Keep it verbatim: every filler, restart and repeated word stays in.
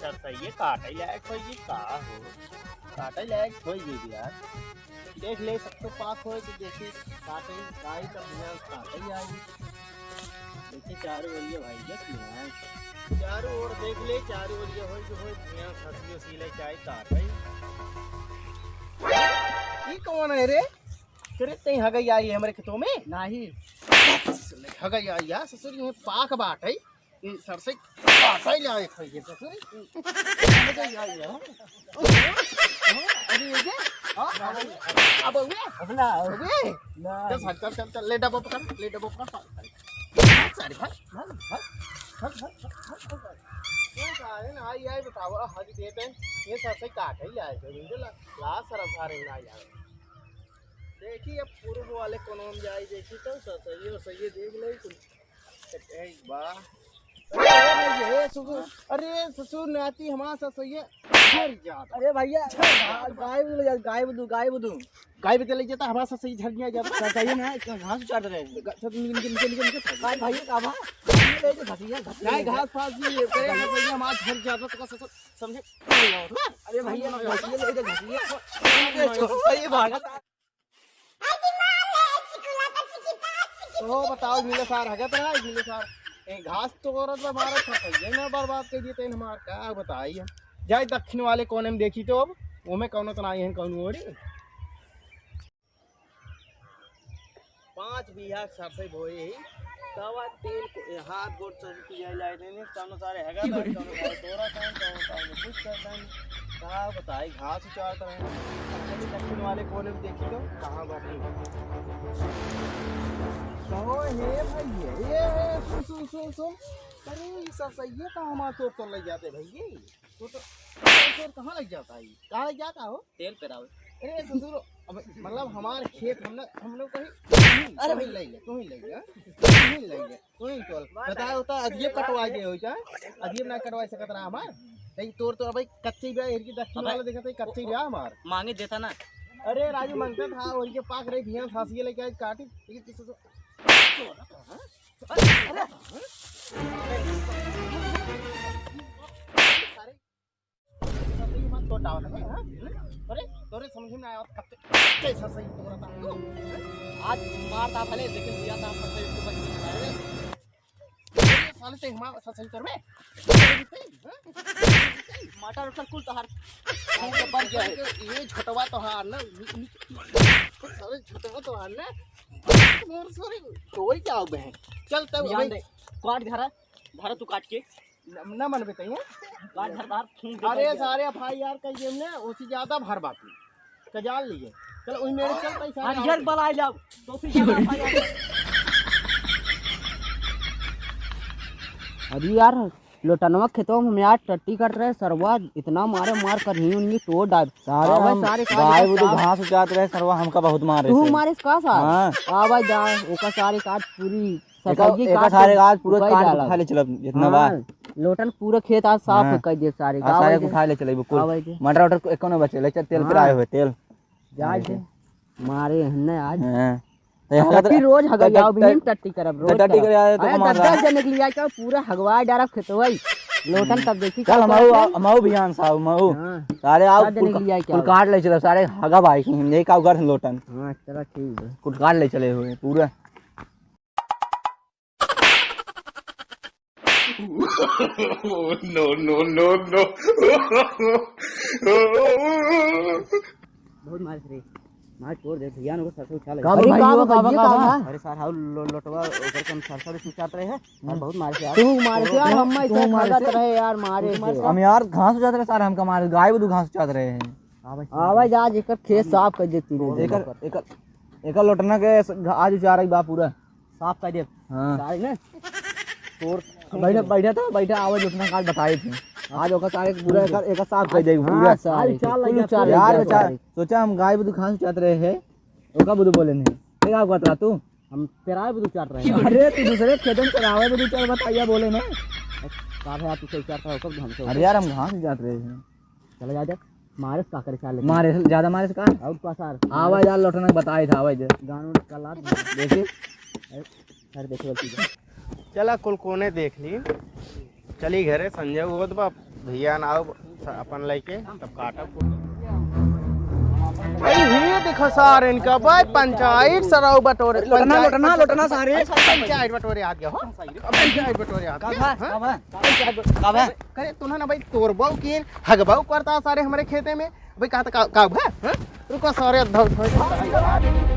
सरसइये काटइ लायक होइ गइ का हो? काटइ लायक होइ गइ यार। देख ले, सब तो पाक होइ तो देखी, काटइ, काई का बिना काटइ आई। देखी चारों ओरिया भाई, देख ले। चारों ओर देख ले, चारों ओरिया होइ जो होइ, बिना हंसियो सीले चाहे काटइ। ई कौन है रे? तेरे तई हगई आई है हमरे खेतों में? नाही। हगई आई यार, ससुर, ये पाक बाटइ। ये सरसई पाकइ लायक है ये ससुर। हगई आई है। अरे ये क्या? हाँ? अब हुए? अब ना। अबे। ना। चल, चल, चल, चल, ले डब्बा पकड़, ले डब्बा पकड़। सारे भाग, भाग, भाग। ये का है ना, आई, आई बतावा, हग देते हैं। ये सरसई काटइ लायक है, इनके ला, ला सरम सारे ना यार। देखी अब पूर्व वाले कोनो में जाई, देखी तो ससइये, ससइये देख ले कुल। ए, वाह। अरे, ए, ससुर, अरे, ससुर, नाती हमार ससइये झर जात। अरे भइया, झर जात। गाय बदू, गाय बदू, गाय बदू। गाय बदू ले जाता, हमार ससइये झर गया जाता। ससइये ना, घास उचार रहे हैं। ग-, सब निकल, निकल, निकल, निकल, निकल। गाय भइया का बा? ले जा घसिया, घसिया। नहीं, घास फास ये करे, ससइये हमार झर जाता, तो ससुर समझे? अरे भइया, घसिया ले जा, घसिया। अरे, छोड़, सही भागा। ओ बताओ, मिले सार हगत रहा, मिले सार। ए, घास तो औरत बा, मारा था, ये ना बर्बाद कर दिए, तेन हमार का बताई हम। जाए दक्षिण वाले कोने में देखी तो अब, वो में कौनो तो नहीं है, कौनो ओरी। पाँच बीघा सरसई बोए ही, तवा तेल को, ए, हाथ गोड़ से की जाए लाए नहीं, कौनो सारे हगत है, कौनो सारे तोरा कौन, कौनो, कौनो कुछ करता है। का बताई, घास उचारत रहे। चली दक्षिण वाले कोने में देखी तो कहाँ बाटे। कहो हे भइया, ए, ए, सुन, सुन, सुन, सुन। अरे, ई सरसइये का हमार तोर तोर लइ जाते भइया। तो, तो, तोर तोर कहाँ लइ जाता है? कहाँ लइ जाता हो? तेल पेरावे। अरे ससुर, अब मतलब हमार खेत हमने, हम लोग कहीं, अरे तू ही भइया। लइ ले, तू ही लइ ले, हाँ? तू ही लइ ले। तू ही तोल। बताओ तो, अदियब कटवा दे हो क्या? अदियब ना कटवा सकत रहा हमार। नहीं, तोर तो भाई कच्चे ही ब्याह, इनकी दक्षिण अबे, वाला देखा तो कच्चे ही ब्याह हमार। मांगे देता ना। अरे राजू मांगता था, और ये पाक रही भियान फांसी लेके आज काटी। ये किसी से, अरे, अरे, सारे सरसई मत तोड़ डावत है, हाँ? अरे, तोरे समझ में ना आवत, कब ते, कैसा सही तोड़ा था तू? आज मारता भले, लेकिन भैया था, सरसई को बच नहीं पाए। अरे, साले ते हमारा सरसई तोड़ में? हाँ? मटर उटर कुल तोहार, बन गया है। ये झोटवा तोहार ना, नि-, नि-, साले झोटवा तोहार ना। मोर sorry, तो वही क्या हो गए हैं? चल तब ध्यान भाई। दे, काट घर है, घर तू काट के। न, न मनबे तइया। बात भर बात खून दे अरे दे। सारे FIR कइ देम ने, ओसी ज्यादा भर बाकी। कजाल लिए। चल, ओही मेरे चल, पैसा हरियर बलाए जाओ। तो फिर क्या FIR? अरे यार, लोटनवा खेतवा में हम यार टट्टी कट रहे, सरवा इतना मारे, मार कर ही उनकी तोड़ डाल। सारे आवे हम सारे का गाय वो तो साफ। घास उचात रहे, सरवा हमका बहुत मारे तू से। मारे का सार? हाँ। आवे जा, ओका सारे का पूरी एका, सरसइये एका काट सारे के आज पूरा उखाड़ काट के डालब। उठा ले चलब, जितना बा। हाँ, लोटन पूरा खेत आज साफ हाँ। कर दिए सारे आज का, सारे आवाज को दे। उठा ले चले, बिल्कुल। आवाज दे। मटर वटर को एको ना बचे, ले चल, तेल हाँ। पेराए हुए, तेल। जाए दे। मारे हमने आज। हाँ। तो यहाँ टट्टी का रोज हगई तो आओ, टट्टी बिहीन टट्टी करब, तो रोज टट्टी करब। करे आए तो अरे कमाल दस रहा। दस जने के लिए आके पूरा हगवा डारब खेतवई। लोटन तब देखी कल क्या हमाऊ, करते हैं। हमाऊ भी आन साहब, हमाऊ। हाँ। सारे आओ दस जने कुल के लिए आके कुल आओ। काट ले चले, सारे हगा भाई, यही का घर लोटन। हाँ, चलो ठीक है। कुल काट ले चले हुए पूरा। No, no, no, no। बहुत मारिस रे, मार छोड़ दे भैया, ओकर सरसों उछाल का अरे भाई, का वो का बा, भैया, का का बा? बा? अरे सार, हाउ लो-, लोटवा, ओकर के हम सरसों भी उचात रहे हैं, और हम्म। बहुत मारिस यार। तू मारिस यार, हम तू ऐसे मारिस भागत यार। रहे यार, मारिस तू मारिस यार। यार। हम यार घास उचात रहे सार, हमका मारे, गाय बदू घास उचात रहे हैं। आवे जा, जेकर खेत साफ कर देती रे। एकर, एकर, एकर लोटना के स-, आज उचार बा पूरा। साफ कर दे। हाँ। सारे ने। तोर बैठा, बैठा तो, बैठा, आवाज उतना काल बताए थे। आज ओकर सारे पूरा एकर, एकर साफ कर देगी, हाँ, पूरा। सारे, आज चार कुल लग गया, चार कुल लग यार, गया, बचा, सारे। सोचा हम गाय बदू खान से चाहत रहे हैं, ओका बदू बोले नहीं। फिर का कहत रहा तू? हम पेरावे बदू चाहत रहे हैं। अरे, तू दूसरे खेतन पेरावे बदू चाहत बताइया बोले नहीं। का भैया, तू से चाहत रहा हो, कब हमसे अरे यार, हम घास जात रहे हैं। चला जा, जा। मारे से का करे साले? मारे से, ज्यादा मारे से का? और का सार? आवा जा, लौटना बताए था, आवा जा। गानों का लात। देखी? अरे, सर, देखो, गलती से। चला, कुल कोने देख ली। चली घरे, संजय होत बा, भैया ना आओ, अपन लेके, तब काटब। अरे, ये देखो सार इनका, भाई, पंचायत सराउ बटोरे, लौटना, पंचायत, लौटना, लौटना सारे। पंचायत बटोरे आ गया हो। अब पंचायत बटोरे आ का गया, बा? हाँ? का बा? का बा? करे तू ना भाई, तोर बहू की हगबाऊ करता सारे हमारे खेते में। भाई, कहा था, का, का बा? हाँ? रुको सारे, अद्धा उठा।